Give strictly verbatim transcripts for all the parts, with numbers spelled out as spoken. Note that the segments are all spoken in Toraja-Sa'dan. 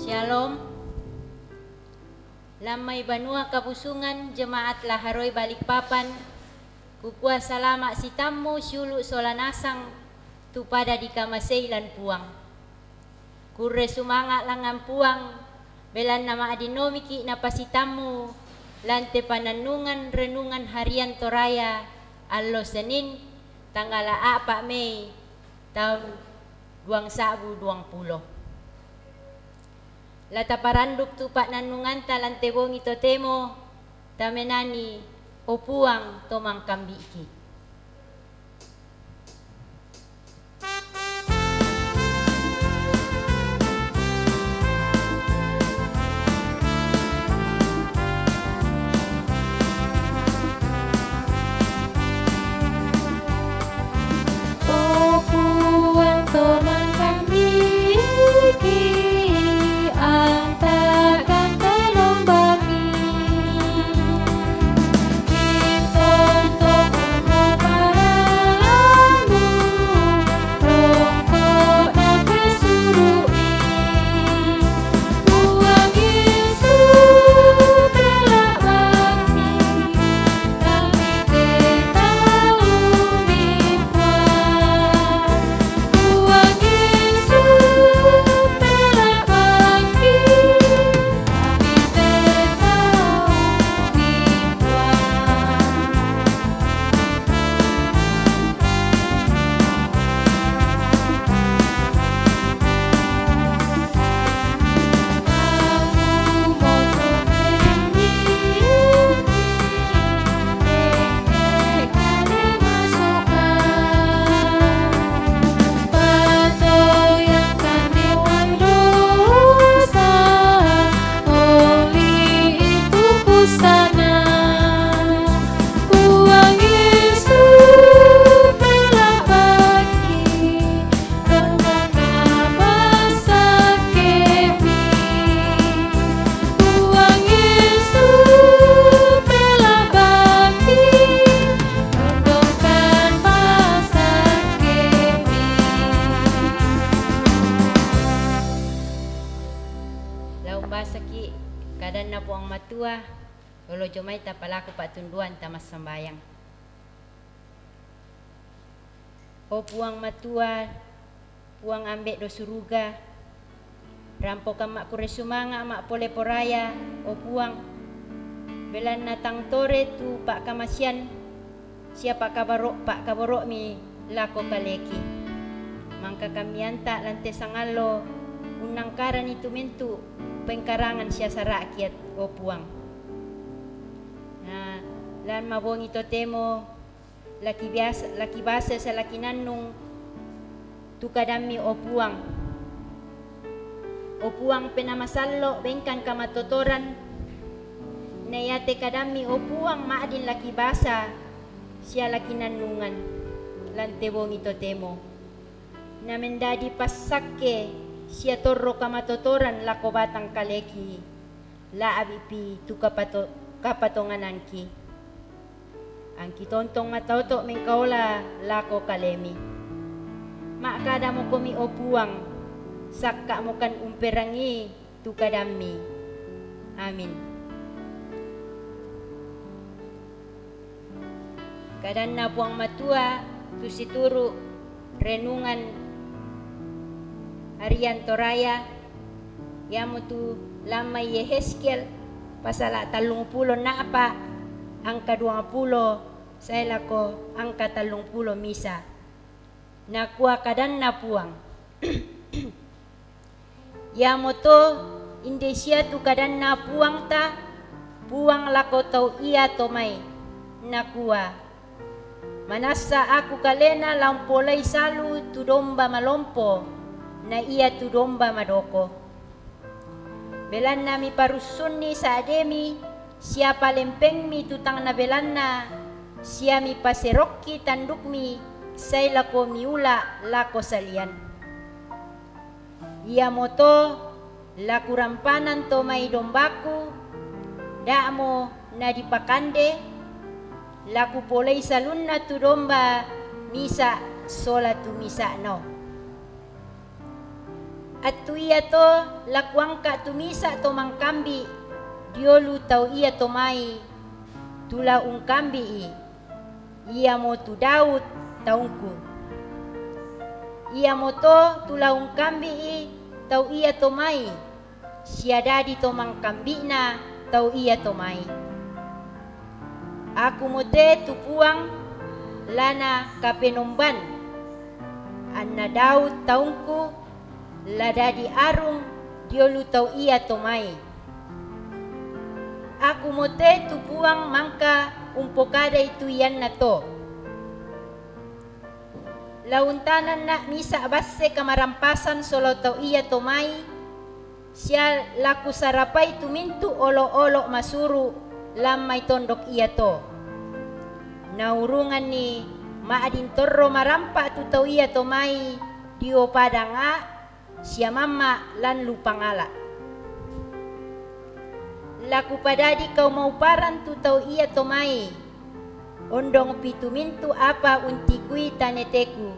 Shalom. Lammai banua Kabusungan, jemaat Laharoi Balikpapan, kukua salama' sitammu siulu' sola nasang tu pada dikamasei lan Puang. Kurre sumanga' langngan Puang, belanna ma'dinnomiki' napasitammu lan te panannungan renungan harian Toraya allo Senin, tanggala a'pa' Mei, taun duang sa'bu duang pulo. La taparanduk tu pa'nannunganta lan te bongi totemo, tamenani, O Puang, to mangkambi'ki. O Puang, to mangkambi'ki, anta ganta lombami. Intonto' paralamu, rongko' napasuru'i. Puang Yesu, pela'bangki, kami te taumi Puang. Puang Yesu, pela'bangki, kami te taumi Puang. Puang Yesu, pela'bangki, tondong napasakkemi. Puang Yesu, pela'bangki, tondong napasakkemi. La umbasaki' kadanNa Puang Matua, lolo jomai tapalaku pa'tunduan tamassambayang. O Puang Matua, Puang Ambe' do suruga, rampokan ma'kurre sumanga' ma'pole poraya, o Puang, belanna tang tore tu pa'kamasian sia pa'kaboro'-, pa'kaboro'mi lako kaleki. Mangka kammianta lan te sangallo unnangkarani tumentu' pengkarangan sia sara'kiat, o Puang. Na lan mabongi totemo, laki bias-, laki basa sia laki nannung tu kadammi, o Puang. O Puang, penamasallo' bengkan kamatotoran, na iate kadammi, o Puang, ma'din laki basa sia laki nannungan lan te bongi totemo. Na mendadi passakke sia torro kamatotoran lako batang kaleki, la'bi'pi tu kapato-, kapatonganangki. Angki tontong mataoto' mengkaola lako kalemi. Ma'kadamokomi, o Puang, sakka'mokan umperangii tu kadammi. Amin. Kadanna Puang Matua tu situru' renungan harian Toraya, iamotu lan mai Yehezkiel pasala' tallungpulo na'pa', angka duangpulo sae lako angka tallungpulo misa. Nakua kadanna Puang. Iamoto inde sia tu kadanna Puangta, Puang lako tau iato mai, nakua: Manassa Aku kalena la umpolei salu tu domba malompo, na ia tu domba madoko. Belanna miparussunni sa'demi sia palempengmi tu tang nabelanna, sia mipaserokki tandukmi sae lako miula' lako salian. Iamoto la Kurampanan to mai dombaku, da'mo nadipakande, la Kupolei salunna tu domba misa' sola tu misa'no. Attu iato la kuangka' tu misa' to mangkambi' dio lu tau iato mai tu la ungkambi'i, iamotu Daud taungku. Iamoto tu la ungkambi'i tau iato mai, sia dadi to mangkambi'na tau iato mai. Akumo te tu Puang la nakapenomban, anna Daud taungku la dadi arung dio lu tau iato mai. Akumo te tu Puang mangka umpokadai tu ianna to. La untananna' misa' basse kamarampasan sola tau iato mai, sia la kusarapai tu mintu' olo'-olo' masuru' lan mai tondok iato. Naurunganni ma'din torro marampa' tu tau iato mai dio padang A', sia mamma' lan lu pangala'. La kupadadi kaumauparan tu tau iato mai, ondong pitu mintu' apa untikui taneteku,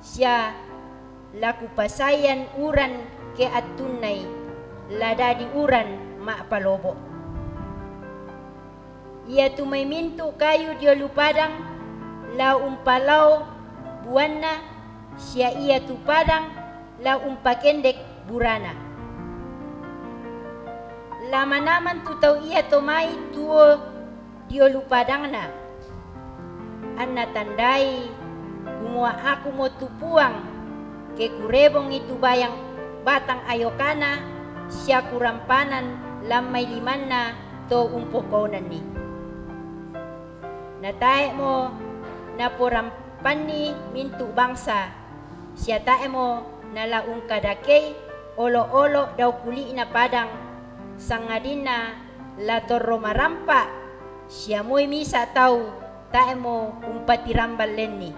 sia la kupasayan uran ke attunnai, la dadi uran ma'palobo'. Iatu mai mintu' kayu dio lu padang la umpalao buanna, sia iatu padang la umpakendek burana. La manaman tu tau iato mai tuo dio lu padangna, anna tandai kumua akumo tu Puang, ke kurebongi tu bayang batang ayokana, sia kurampanan lan mai limanna to umpokaonanni. Na tae'mo naporampanni mintu' bangsa, sia tae'mo nala ungkadakei olo'-olo' dao kuli'na padang, sangadinna la torro marampa', sia moi misa' tau tae'mo umpatiramban lenni.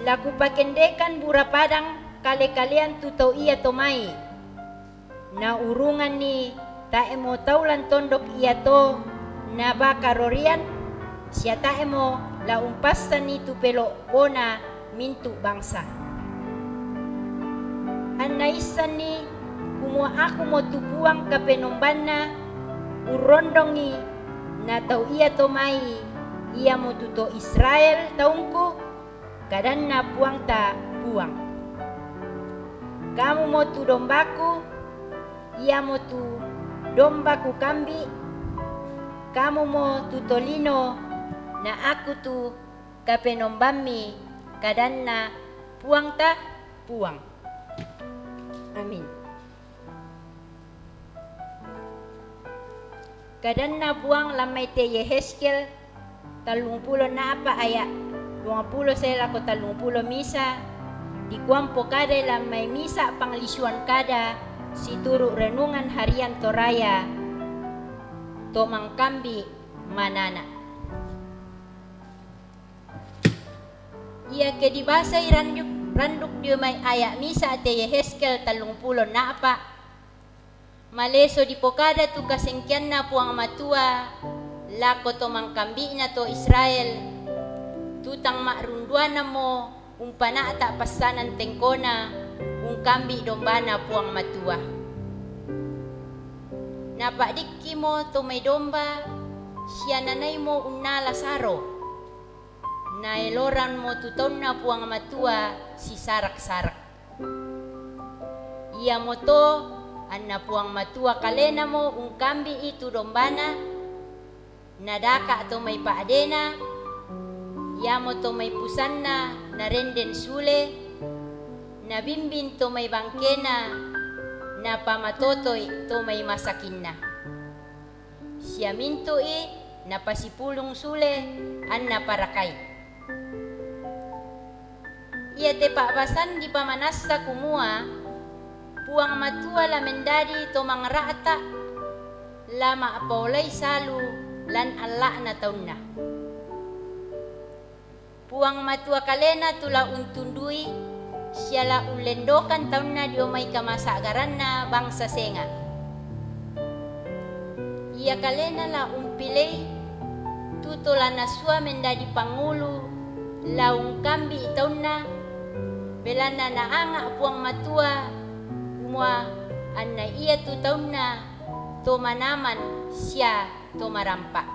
La kupakendekan bura padang kale-kalean tu tau iato mai. Naurunganni tae'mo tau lan tondok iato napakarorian, sia tae'mo la umpassanni tu pelo' bona mintu' bangsa. Anna issanni kumua akumo tu Puang kapenombanna urrondongi na tau iato mai, iamotu to Israel taungku, kadanna Puangta Puang. Kamumo tu dombaku, iamotu domba kukambi', kamumo tu tolino, na aku tu kapenombammi, kadanna Puangta Puang. Amin. Kadanna Puang lan mai te Yehezkiel tallungpulo na'pa aya' duangpulo sae lako tallungpulo misa, dikua umpokadai lan mai misa' panglisuan kada situru' renungan harian Toraya, to mangkambi' manana'. Iake dibasai randuk, randuk dio mai aya' misa te Yehezkiel tallungpulo na'pa, maleso dipokada tu kasengkeanna Puang Matua lako to mangkambi'na to Israel, tu tang ma'runduanammo umpana'ta' passanan tengkona ungkambi' dombana Puang Matua. Napa'dikkimo to mai domba, sia nanaimo unnala saro. Naeloranmo tu taunna Puang Matua sisarak-sarak. Iamoto anna Puang Matua kalenamo ungkambi'i tu dombana, nadaka' to mai pa'dena, iamoto mai pusanna narenden sule, nabimbing to mai bangkena, napamatoto'i to mai masakinna. Sia mintu'i napasipulung sule anna parakai. Iate pa'basan dipamanassa kumua, Puang Matua la mendadi to mangra'ta', la ma'paolai salu lan alla'na taunna. Puang Matua kalena tu la untundui, sia la ullendokan taunna dio mai kamasa'garanna bangsa senga'. Ia kalena la umpilei tu to la nasua mendadi pangulu, la ungkambi'i taunna, Belanna naanga' Puang Matua kumua anna iatu taunna to manaman sia to marampa'.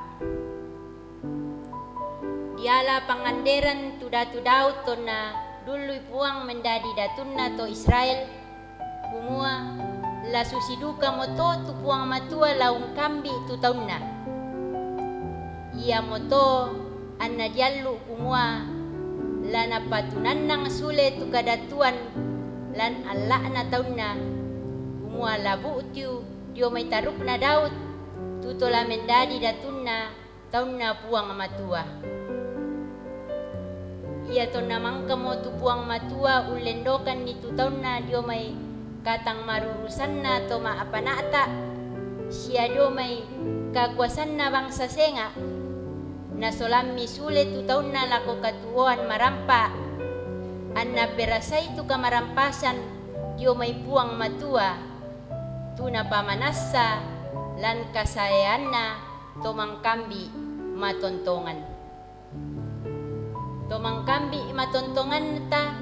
Diala panganderan tu Datu Daud tonna dullui Puang mendadi datunna to Israel, kumua, la susi dukamoto tu Puang Matua la ungkambi' tu taunna. Iamoto anna diallu' kumua, la napatunannang sule tu kadatuan lan alla'na taunna, kumua la bu'tu dio mai tarukna Daud, tu to la mendadi datunna taunna Puang Matua. Iatonna mangkamo tu Puang Matua ullendokanni tu taunna dio mai katang marurusanna to ma'apana'ta, sia dio mai kakuasanna bangsa senga', nasolammi sule tu taunna lako katuoan marampa', anna perasai tu kamarampasan dio mai Puang Matua, tu napamanassa lan kasaeanna to mangkambi' matontongan. To mangkambi' matontonganta,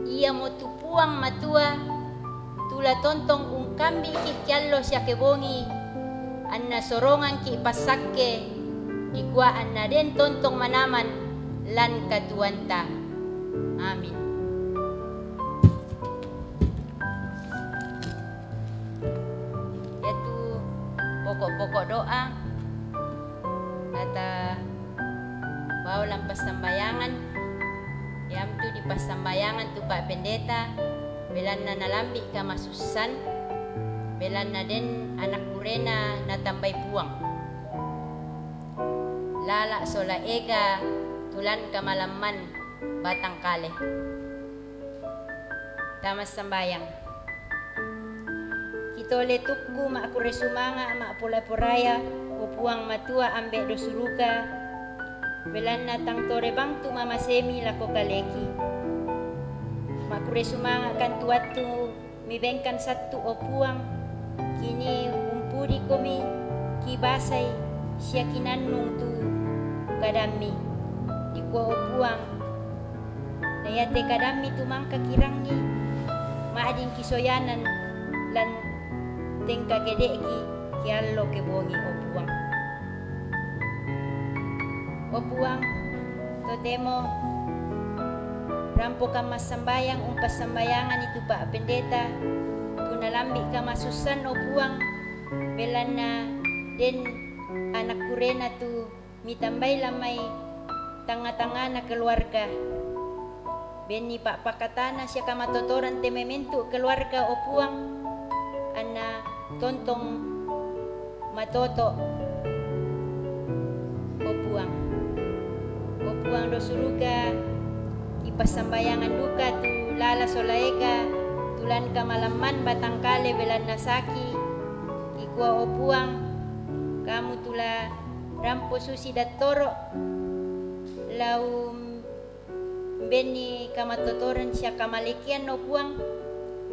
iamo tu Puang Matua, tu la tontong ungkambi'ki' ki allo sia ke bongi, anna sorongangki' passakke, dikua anna den tontong manaman lan katuoanta. Amin. Iatu pokok-pokok doa, kata bau lan passambayangan, iamtu dipassambayangan tu Pak Pendeta, belanna nalambi' kamasussan, belanna den anak kurena natambai Puang. Lala' sola ega tulan kamalamman batang kale. Tamassambayang. Kitole tukku ma'kurre sumanga' ma'pora-poraya, o Puang Matua Ambe' do suruga, belanna tang tore bang tu mamasemi lako kaleki. Ma'kurre sumanga' kan tu wattu mibengkan sattu, o Puang, kini umpudikomi, kibasai sia kinannung tu kadammi. Dikua, o Puang, na iate kadammi tu mangka kirangi, ma'din kisoyanan lan tengka kede'ki ki allo ke bongi, o Puang. O Puang, totemo rampokan massambayang umpassambayangani tu Pak Pendeta, tu nalambi' kamasussan, o Puang, belanna den anak kurena tu mitambai lan mai tangnga-tangngana keluarga. Benni pa'pakatana sia kamatotoran te mementu keluarga, o Puang, anna tontong matoto', o Puang. O Puang do suruga, kipassambayangan duka tu lala sola ega, tulan kamalamman batang kale belanna saki, kikua, o Puang, kamu tu la rampo susi dattoro', lau mbenni kamatotoran sia kamalekean, o Puang,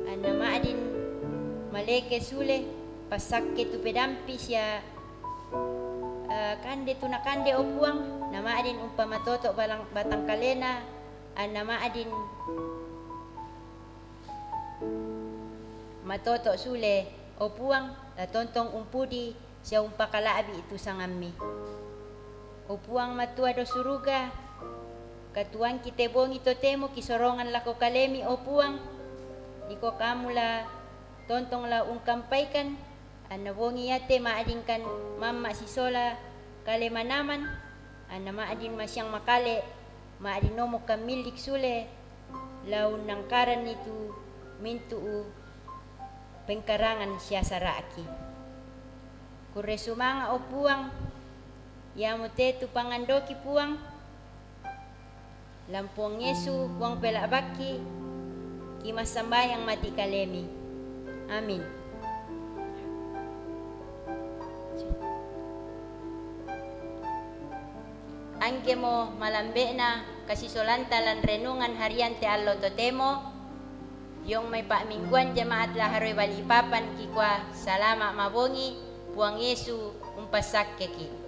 anna ma'din maleke sule, passakke tu pedampi sia, eh, kande tu nakande, o Puang, na ma'din umpamatoto' balang-, batang kalena, anna ma'din matoto' sule, o Puang, la tontong umpudi sia umpakala'bi' tu sangammi. O Puang Matua do suruga, katuoangki te bongi totemo kisorongan lako kalemi, o Puang, dikua kamu la tontong la ungkampaikan, anna bongi iate ma'dinkan mamma' sisola kale manaman, anna ma'din masiang makale, ma'din omo kammillik sule, la unnangkaranni tu mintu'u pengkarangan sia sara'ki. Kurre sumanga', o Puang, iamote tu pangandoki, Puang, lan Puang Yesu, Puang pela'bakki, kimassambayang mati' kalemi. Amin. Angkemo malambe'na kasisolanta lan renungan harian te allo totemo, diong mai pa'mingguan jemaat Laharoi Balikpapan kikua salama' mabongi, Puang Yesu umpassakkeki'.